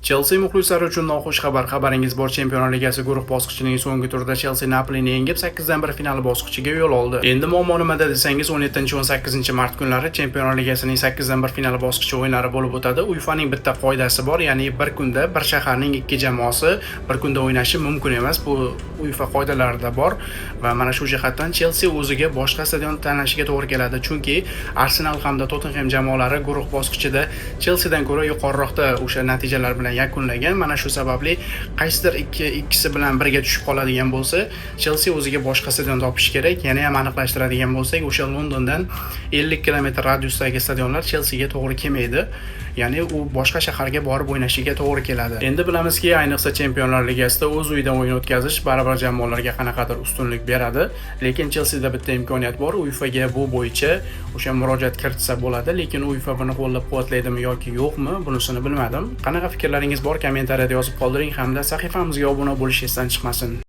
Chelsi muxlislari uchun noxush xabar. Xabaringiz bor, Chempionlar Ligasi guruh bosqichining so'nggi turida Chelsi Napolini yengib, 8-1 final bosqichiga yo'l oldi. Endi muammo nimada desangiz, 17-18 mart kunlari Chempionlar Ligasining 8-1 final bosqichi o'yinlari bo'lib o'tadi. UEFAning bitta qoidasi bor, ya'ni bir kunda bir shaharning ikki jamoasi bir kunda o'ynashi mumkin emas. Bu UEFA qoidalarida bor va mana shu jihatdan Chelsi o'ziga boshqa stadion tanlashiga to'g'ri keladi. Chunki Arsenal hamda Tottenham jamoalari guruh bosqichida Chelsidan ko'ra yuqoriroqda o'sha natijalar bilan yakunlagan. Mana shu sababli qaysidir ikkisi bilan birga tushib qoladigan bo'lsa, Chelsi o'ziga boshqa stadion topishi kerak. Yana ham aniqlashtiradigan bo'lsak, o'sha Londondan 50 kilometr radiusdagi stadionlar Chelsiga to'g'ri kelmaydi. Ya'ni u boshqa shaharga borib o'ynashiga to'g'ri keladi. Endi bilamizki, ayniqsa Chempionlar Ligasida o'z uyida o'yin o'tkazish baribir jamoalarga qanaqadir ustunlik beradi. Lekin Chelsida bitta imkoniyat bor. UEFAga bu bo'yicha o'sha murojaat kiritsa bo'ladi, lekin UEFA buni qo'llab-quvvatlaydimi yoki yo'qmi, bunisini bilmadim. Qanaqa fikrlaringiz bor, kommentariyada yozib qoldiring hamda sahifamizga obuna bo'lish esdan chiqmasin.